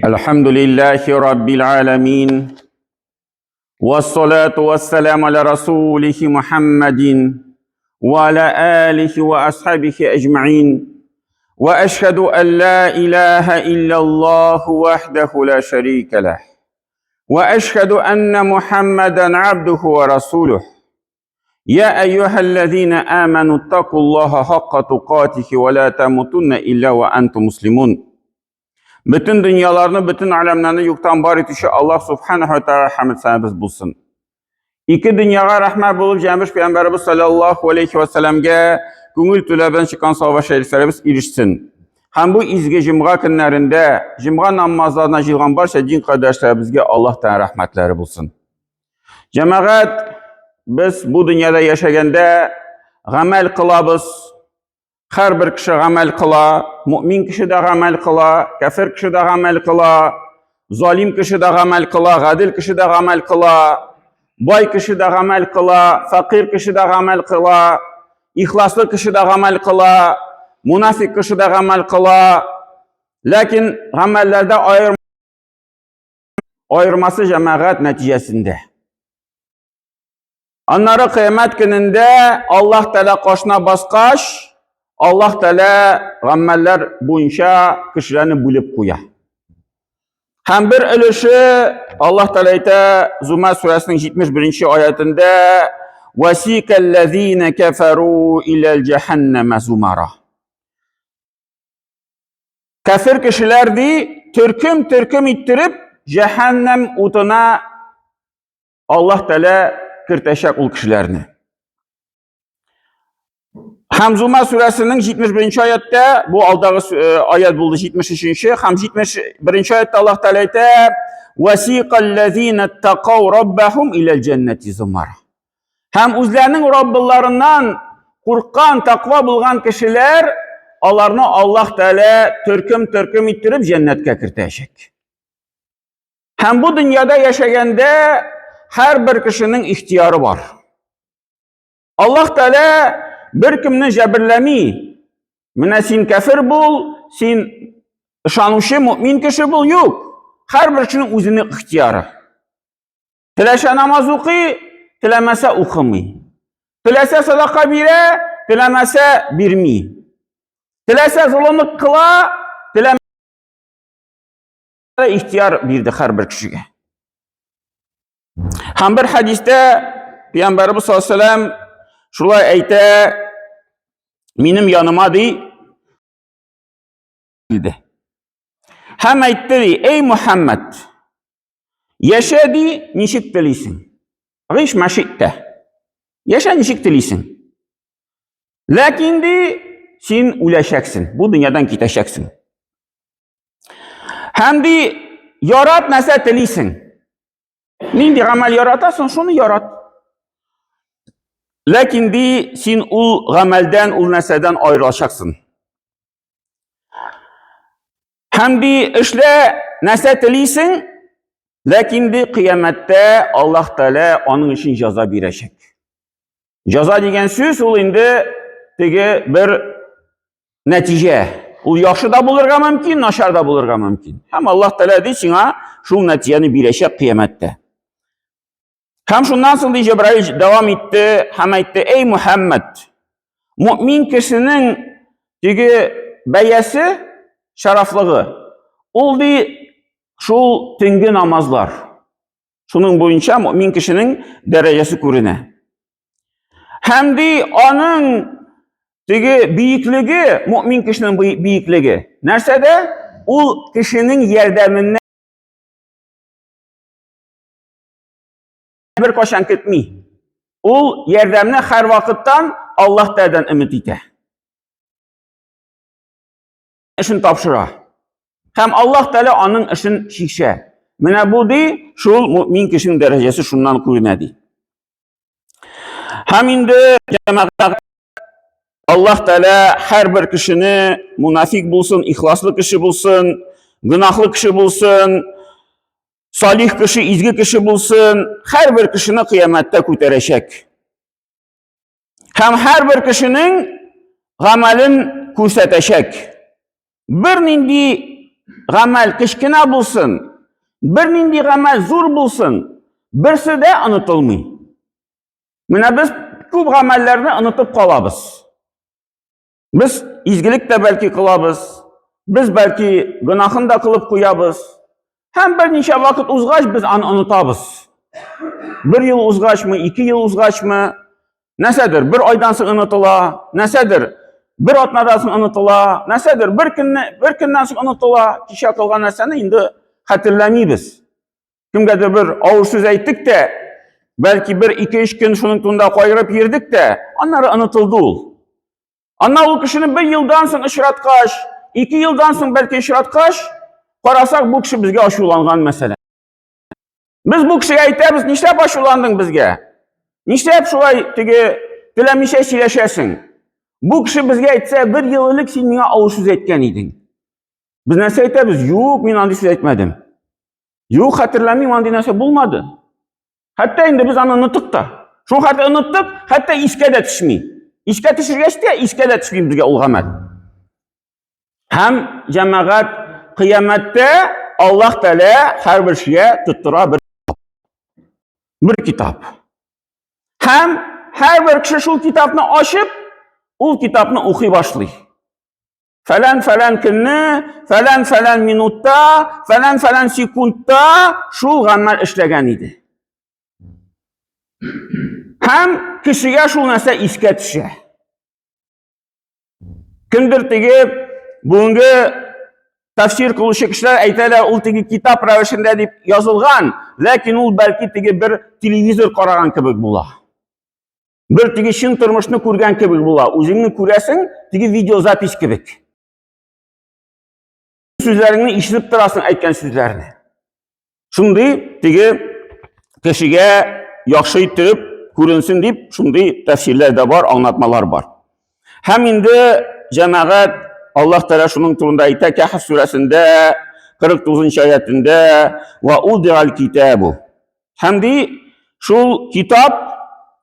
الحمد لله رب العالمين والصلاة والسلام على رسوله محمد وعلى آله وأصحابه أجمعين وأشهد أن لا إله إلا الله وحده لا شريك له وأشهد أن محمدا عبده ورسوله يا أيها الذين آمنوا اتقوا الله حق تقاته ولا تموتن إلا وأنتم مسلمون Бөтен дөньяларны, бөтен аләмнәрне юктан бар итүче Аллаһ субханаһу ва тааля хәмд санабыз булсын. Ике дөньяга рәхмәт булып җәмеш пәйгамбәребез саллаллаһу алейхи ва сәлламгә күңел түләбен чыккан савап шәрифләребез ирешсен. Һәм бу изге җомга көннәрендә җомга намазларына җыелган барча дин кардәшләребезгә Аллаһ Тәгалә рәхмәтләре булсын. Җәмәгать, без бу дөньяда яшәгәндә гамәл кылабыз. Һәрбер кеше гамәл кыла, мөмин кеше дә гамәл кыла, кәфер кеше дә гамәл кыла, залим кеше дә гамәл кыла, гадел кеше дә гамәл кыла, бай кеше дә гамәл кыла, фәкыйрь кеше дә гамәл кыла, ихласлы кеше дә гамәл кыла, мунафик кеше дә гамәл кыла. Ләкин гамәлләрдә аерым Аермасы җәмәгать нәтиҗәсендә. Аннары кыямәт көнендә Аллаһ Тәгалә кашына баскач, Аллаһ Тәгалә гамәлләр буенча кешеләрне бүлеп куя. Һәм бер өлеше Аллаһ Тәгалә әйтә Зумар сүрәсенең 71 аятендә Васикаллазина кафару иләл җәһәннәмә зумара. Кәфер кешеләр ди, төркем-төркем иттереп, җәһәннәм утына Аллаһ Тәгалә кертәчәк ул кешеләрне. Һәм Зума сүрәсенең 71 аятта, бу алдагы э, аят булды 73-нче, һәм 71 аятта Аллаһ Тәгалә әйтә: "Васиқаллазина тақау раббахум иләл җәннәти зумар." Һәм үзләренең Раббыларыннан курккан, таква булган кешеләр аларны Аллаһ Тәгалә төркем-төркем иттереп җәннәткә кертәчәк. Һәм бу дөньяда яшәгәндә һәрбер кешенең ихтияры бар. Аллаһ Тәгалә беркемне җәберләми. Менә син кәфер бул, син ышанучы мөмин кеше бул, юк. Һәрбер кешенең үзенең ихтияры. Теләсә намаз укый, теләмәсә укымый. Теләсә садака бирә, теләмәсә бирми. Теләсә золымлык кыла, теләмәсә ихтияр бирде һәрбер кешегә. Һәм бер хәдистә Пәйгамбәребез саллаллаһу алейһи ва шулай әйтә, минем яныма ди килде. Һәм әйтте ди, эй Мухаммад, Яшә ди, ничек телисең. Гыйш мәшиттә. Яшә ничек телисең. Ләкин ди, син үләчәксең, бу дөньядан китәчәксең. Һәм ди, ярат нәрсә телисең. Нинди гамәл яратасың, шуны ярат. Ләкин ди, син ул гамәлдән, ул нәрсәдән аерылачаксың. Һәм ди, эшлә нәрсә телисең, ләкин ди, кыямәттә Аллаһ Тәгалә аның өчен җәза бирәчәк. Җәза дигән сүз ул инде теге бер нәтиҗә. Ул яхшы да булырга мөмкин, начар да булырга мөмкин. Һәм Аллаһ Тәгалә ди сиңа шул нәтиҗәне бирәчәк кыямәттә. Һәм шуннан соң ди Җәбраил дәвам итте һәм әйтте: "Эй Мухаммад, мөмин кешенең теге бәясе, шарафлыгы, ул ди шул төнге намазлар. Шуның буенча мөмин кешенең дәрәҗәсе күренә. Һәм ди аның теге биеклеге, мөмин кешенең биеклеге нәрсәдә? Ул кешенең ярдәменнән бер кашан көтми. Ул ярдәмне һәр вакыттан Аллаһ Тәгаләдән өмет итә. Эшен тапшыра. Һәм Аллаһ Тәгалә аның эшен чишә. Менә бу ди, шул мөмин кешенең дәрәҗәсе шуннан күренә ди. Һәм инде җәмәгать Аллаһ Тәгалә һәрбер кешене мунафик булсын, ихласлы кеше булсын, гөнаһлы кеше булсын, салих кеше, изге кеше булсын, һәрбер кешене кыямәттә күтәрәчәк. Һәм һәрбер кешенең гамәлен күрсәтәчәк. Бернинди гамәл кечкенә булсын, бернинди гамәл зур булсын, берсе дә онытылмый. Менә без күп гамәлләрне онытып калабыз. Без изгелек тә бәлки кылабыз, без бәлки гөнаһын да кылып куябыз. Һәм берничә вакыт узгач без аны онытабыз. Бер ел узгачмы, ике ел узгачмы, нәрсәдер бер айдан соң онытыла, нәрсәдер бер атнадан соң онытыла, нәрсәдер бер көнне, бер көннән соң онытыла. Кичә кылган нәрсәне инде хәтерләмибез. Кемгәдер бер авыр сүз әйттек тә, бәлки бер ике-өч көн шуның турында кайгырып йөрдек тә, аннары онытылды ул. Аннан ул кешене бер елдан соң очраткач, ике елдан соң бәлки очраткач, карасак, бу кеше безгә ачуланган мәсәлән. Без бу кешегә әйтәбез, нишләп ачуландың безгә? Нишләп шулай теге теләмичә сөйләшәсең? Бу кеше безгә әйтсә, бер ел элек син миңа авыр сүз әйткән идең. Без нәрсә әйтәбез? Юк, мин андый сүз әйтмәдем. Юк, хәтерләмим, андый нәрсә булмады. Хәтта инде без аны оныттык та. Шул хәтле оныттык, хәтта искә дә төшми. Искә төшергәч тә, искә дә төшми безгә ул гамәл. Һәм җәмәгать кыямәттә Аллаһ Тәгалә һәрбер кешегә тоттыра бер бер китап. Һәм һәрбер кеше шул китапны ачып, ул китапны укый башлый. Фәлән-фәлән көнне, фәлән-фәлән минутта, фәлән-фәлән секундта шул гамәл эшләгән иде. Һәм кешегә шул нәрсә искә төшә. Кемдер теге бүгенге тәфсир кылучы кешеләр әйтәләр, ул теге китап рәвешендә дип язылган, ләкин ул бәлки теге бер телевизор караган кебек була. Бер теге чын тормышны күргән кебек була. Үзеңне күрәсең, теге видеозапись кебек. Сүзләреңне ишетеп торасың, әйткән сүзләрне. Шундый теге кешегә яхшы иттереп күренсен дип, шундый тәфсирләр дә бар, аңлатмалар бар. Һәм инде җәмәгать Аллаһ Тәгалә шуның турында әйтә Кәһф сүрәсендә 49 нчы аятендә ва удиал китабу. Һәм ди, шул китап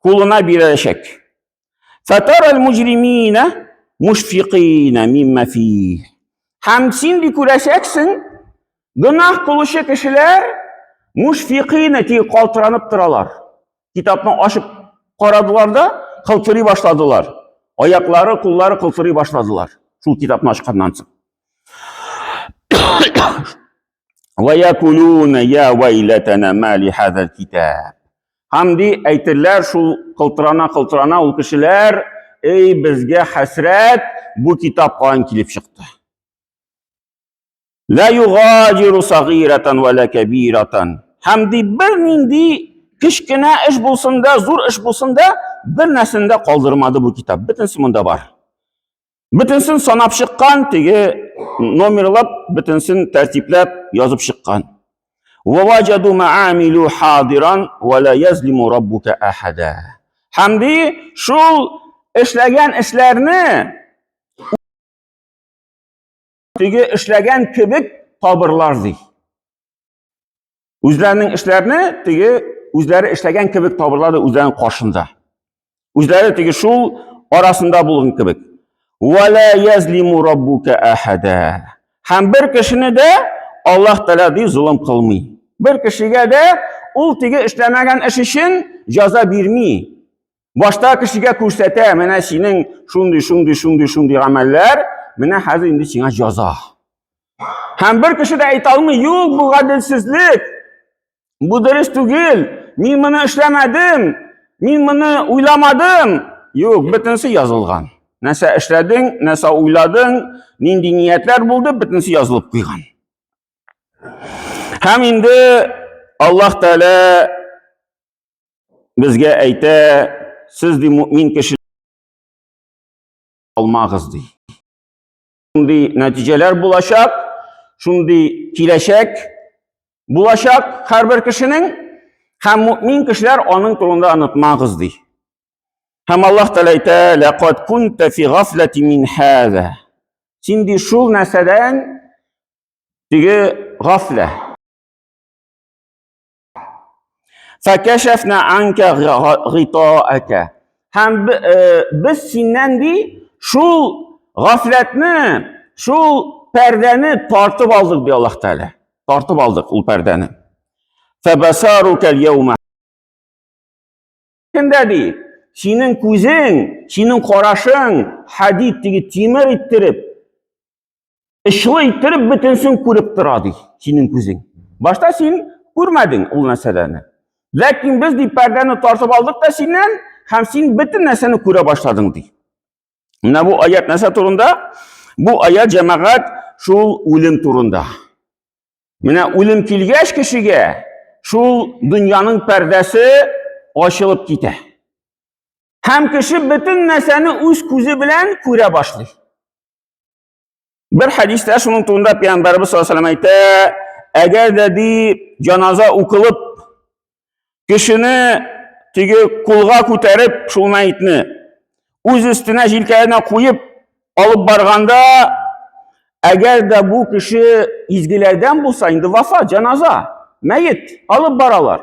кулына биреләчәк. Фатарал муҗримина мушфикина мимма фи. Һәм син ди күрәчәксең, гөнаһ кылучы кешеләр мушфикина ди калтыранып торалар. Китапны ачып карадылар да, калтырый башладылар. Аяклары, куллары калтырый башладылар. Шул китапны ачканнан соң. Ва якулуна я вайлатана ма ли хазал китаб. Һәм ди әйтерләр шул кылтырана кылтырана ул кешеләр, эй безгә хәсрәт, бу китап каян килеп чыкты? Ла югадиру сагиратан ва ла кабиратан. Һәм ди бернинди кечкенә эш булсын да, зур эш булсын да, бер нәрсәне дә калдырмады бу китап. Бөтенесе монда бар. Бөтенсен санап чыккан, теге номерлап, бөтенсен тәртипләп язып чыккан. Ваваҗаду маамилу хадиран ва ла язлиму раббука ахада. Һәм ди шул эшләгән эшләрне теге эшләгән кебек табырлар ди. Үзләренең эшләрне теге үзләре эшләгән кебек табырлар үзләренең каршында. Үзләре теге шул арасында булган кебек. Вала язлиму раббука ахада. Һәм бер кешене дә Аллаһ Тәгалә ди золым кылмый. Бер кешегә дә ул теге эшләмәгән эш өчен җәза бирми. Башта кешегә күрсәтә, менә синең шундый, шундый, шундый, шундый гамәлләр, менә хәзер инде сиңа җәза. Һәм бер кеше дә әйтә алмый, юк, бу гаделсезлек, бу дөрес түгел, мин моны эшләмәдем, мин моны уйламадым. Юк, бөтенесе язылган. Нәрсә эшләдең, нәрсә уйладың, нинди ниятләр булды, бөтенесе язылып куйган. Һәм инде Аллаһ Тәгалә безгә әйтә, сез ди мөмин кеше алмагыз ди. Шундый нәтиҗәләр булачак, шундый киләчәк булачак һәрбер кешенең, һәм мөмин кешеләр аның турында онытмагыз ди. Һәм Аллаһ Тәгалә әйтә, лақад кунта фи гафлати мин хаза. Син ди шул нәрсәдән теге гафлә. Фәкәшәфнә анка гитаәкә. Һәм э, без синнән ди шул гафләтне, шул пәрдәне тартып алдык, ди Аллаһ Тәгалә. Тартып алдык ул пәрдәне. Фәбасарукал яума. Көндә ди, синең күзең, синең карашың хадид теге тимер иттереп, очлы иттереп бөтенсен күреп тора ди, синең күзең. Башта син күрмәдең ул нәрсәләрне. Ләкин без ди пәрдәне тартып алдык та синнән һәм син бөтен нәрсәне күрә башладың ди. Менә бу аят нәрсә турында? Бу аят җәмәгать шул үлем турында. Менә үлем килгәч кешегә шул дөньяның пәрдәсе ачылып китә. Һәм кеше бөтен нәрсәне үз күзе белән күрә башлый. Бер хәдистә шуның турында Пәйгамбәрбез саллаллаһу алейһи әйтә, әгәр дә ди җаназа укылып, кешене теге кулга күтәреп шул мәетне үз өстенә җилкәләренә куеп алып барганда, әгәр дә бу кеше изгеләрдән булса, инде вафат, җаназа, мәет алып баралар.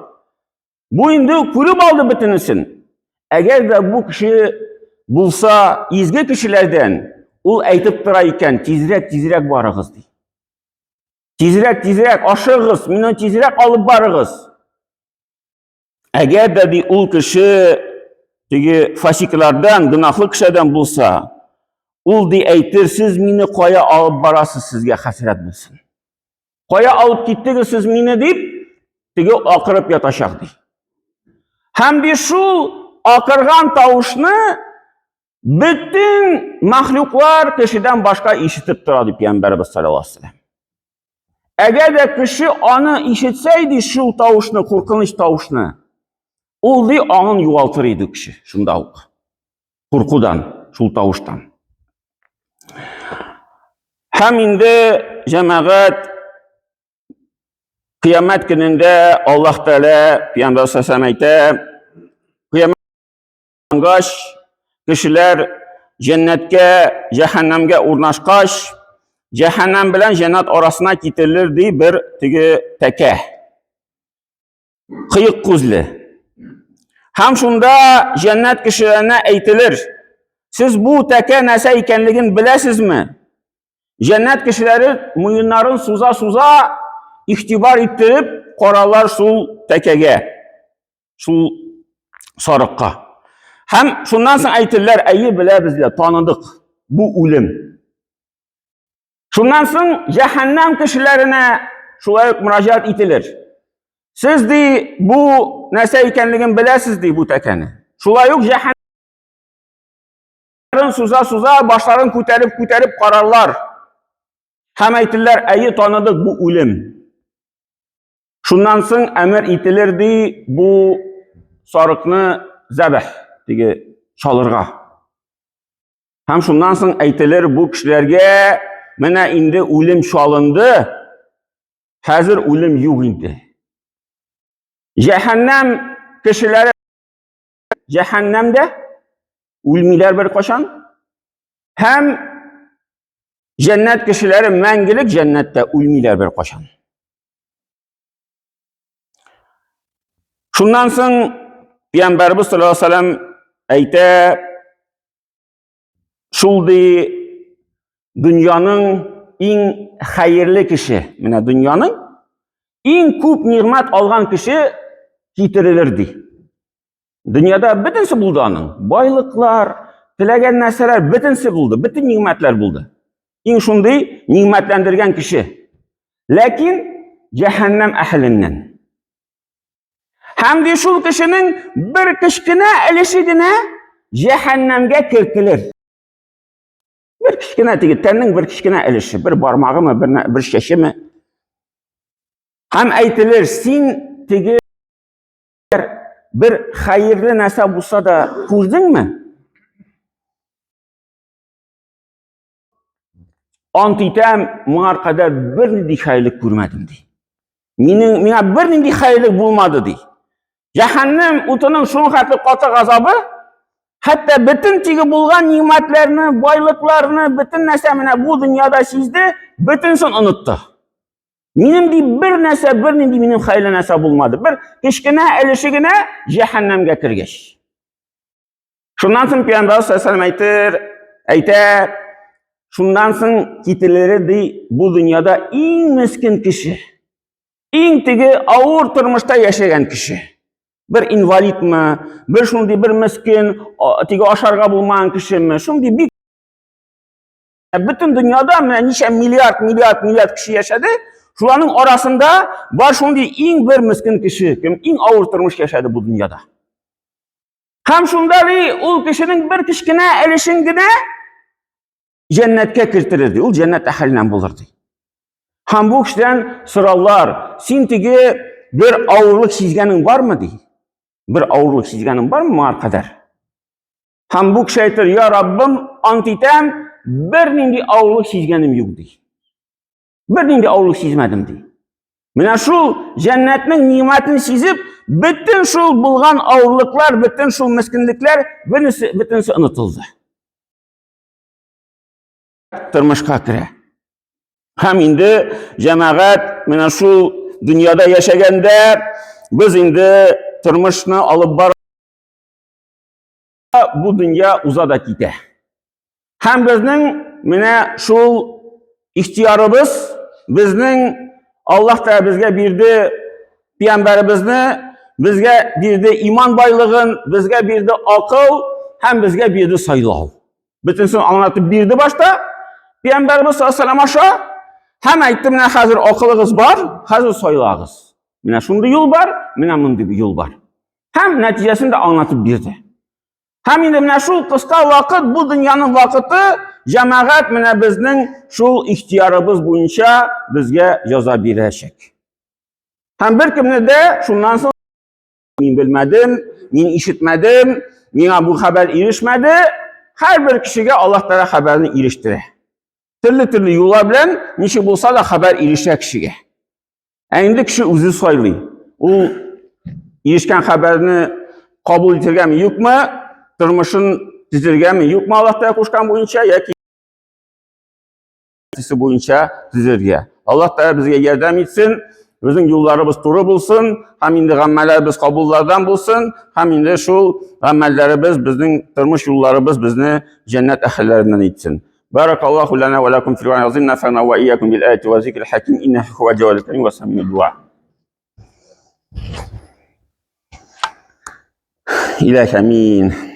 Бу инде күреп алды бөтенесен. Әгәр дә бу кеше булса изге кешеләрдән, ул әйтеп тора икән, тизрәк, тизрәк барыгыз ди. Тизрәк, тизрәк ашыгыгыз, мине тизрәк алып барыгыз. Әгәр дә ди ул кеше теге фасиклардан, гөнаһлы кешеләрдән булса, ул ди әйтер, сез мине кая алып барасыз, сезгә хәсрәт булсын. Кая алып киттегез сез мине дип, теге акырып ятачак ди. Һәм ди шул акырган тавышны бөтен махлюклар кешедән башка ишетеп тора дип пәйгамбәребез саллаллаһу алейһи вәсәлләм. Әгәр дә кеше аны ишетсә иде шул тавышны, куркыныч тавышны, ул ди аңын югалтыр иде кеше шунда ук. Куркудан, шул тавыштан. Һәм инде җәмәгать кыямәт көнендә Аллаһ Тәгалә Пәйгамбәр саллаллаһу әйтә, кыямәт кешеләр җәннәткә, җәһәннәмгә урнашкач, җәһәннәм белән җәннәт арасына китерелер ди бер теге тәкә. Кыек күзле. Һәм шунда җәннәт кешеләренә әйтелер: Сез бу тәкә нәрсә икәнлеген беләсезме? Җәннәт кешеләре муеннарын суза-суза игътибар иттереп каралар шул тәкәгә, шул сарыкка. Һәм шуннан соң әйтеләр, әйе, беләбез дә, таныдык, бу үлем. Шуннан соң җәһәннәм кешеләренә шулай ук мөрәҗәгать ителер. Сез ди бу нәрсә икәнлеген беләсез ди бу тәкәне. Шулай ук җәһәннәм суза-суза башларын күтәреп-күтәреп карарлар. Һәм әйтерләр, әйе, таныдык, бу үлем. Шуннан соң әмер ителер ди бу сарыкны зәбәх, теге чалырга. Һәм шуннан соң әйтелер бу кешеләргә, менә инде үлем чалынды, хәзер үлем юк инде. Җәһәннәм кешеләре җәһәннәмдә үлмиләр бер кашан. Һәм җәннәт кешеләре мәңгелек җәннәттә үлмиләр бер кашан. Шуннан соң Пәйгамбәрбез саллаллаһу алейһи вәсәлләм әйтә, шул ди дөньяның иң хәерле кеше, менә дөньяның иң күп нигъмәт алган кеше китерелер ди. Дөньяда бөтенсе булды аның. Байлыклар, теләгән нәрсәләр бөтенсе булды, бөтен нигъмәтләр булды. Иң шундый нигъмәтләндергән кеше. Ләкин җәһәннәм әһеленнән. Һәм ди шул кешенең бер кечкенә өлеше генә җәһәннәмгә кертелер. Бер кечкенә теге тәннең бер кечкенә өлеше, бер бармагымы, бер, бер чәчеме. Һәм әйтелер, син теге бер хәерле нәрсә булса да күрдеңме? Ант итәм, моңар кадәр бернинди хәерлек күрмәдем, ди. Минең, миңа бернинди хәерлек булмады, ди. Җәһәннәм утының шуның хәтле каты газабы, хәтта бөтен тиге булган нимәтләрне, байлыкларны, бөтен нәрсә менә бу дөньяда сизде, бөтенсен онытты. Минем ди бер нәрсә, бернинди минем хәерле нәрсә булмады. Бер кечкенә өлеше генә җәһәннәмгә кергәч. Шуннан соң Пәйгамбәр саллаллаху әйтер, әйтә, Шуннан соң китерелер ди бу дөньяда иң мескен кеше. Иң теге авыр тормышта яшәгән кеше. Бер инвалидмы, бер шундый бер мескен, теге ашарга булмаган кешеме, шундый бик бөтен дөньяда менә ничә миллиард, миллиард, миллиард кеше яшәде, шуларның арасында бар шундый иң бер мескен кеше, кем иң авыр тормыш яшәде бу дөньяда. Һәм шунда ди, ул кешенең бер кечкенә өлешен генә җәннәткә кертерер ди. Ул җәннәт әһеленнән булыр ди. Һәм бу кешедән сораулар, син теге бер авырлык сизгәнең бармы ди? Бер авырлык сизгәнең бармы моңа кадәр? Һәм бу кеше әйтер, я Раббым, ант итәм, бернинди авырлык сизгәнем юк ди. Бернинди авырлык сизмәдем ди. Менә шул җәннәтнең нимәтен сизеп, бөтен шул булган авырлыклар, бөтен шул мескенлекләр, бөтенесе, бөтенесе онытылды. Тормышка керә. Һәм инде җәмәгать менә шул дөньяда яшәгәндә без инде тормышны алып бар бу дөнья уза да китә. Һәм безнең менә шул ихтиярыбыз, безнең Аллаһ Тәгалә безгә бирде пәйгамбәребезне, безгә бирде иман байлыгын, безгә бирде акыл һәм безгә бирде сайлау. Бөтенсен аңлатып бирде башта пәйгамбәребез саллаллаһу аша һәм әйтте, менә хәзер акылыгыз бар, хәзер сайлагыз. Менә шундый юл бар, менә мондый юл бар. Һәм нәтиҗәсен дә аңлатып бирде. Һәм инде менә шул кыска вакыт, бу дөньяның вакыты, җәмәгать менә безнең шул ихтиярыбыз буенча безгә җәза бирәчәк. Һәм беркемне дә шуннан соң мин белмәдем, мин ишетмәдем, миңа бу хәбәр ирешмәде. Һәрбер кешегә Аллаһ Тәгалә хәбәрне ирештерә. Төрле-төрле юллар белән ничек булса да хәбәр ирешә кешегә. Ә инде кеше үзе сайлый. Ул ирешкән хәбәрне кабул итергәме, юкмы, тормышын төзергәме, юкмы Аллаһ Тәгалә кушкан буенча яки буенча төзергә. Аллаһ Тәгалә безгә ярдәм итсен, безнең юлларыбыз туры булсын, һәм инде гамәлләребез кабуллардан булсын, һәм инде шул гамәлләребез безнең тормыш юлларыбыз безне җәннәт әһелләреннән итсен. بارك الله لنا ولكم في القرآن العظيم نفعنا وإياكم بالآية والذكر الحكيم إنه هو الجواد الكريم وسميع الدعاء إلهك أمين.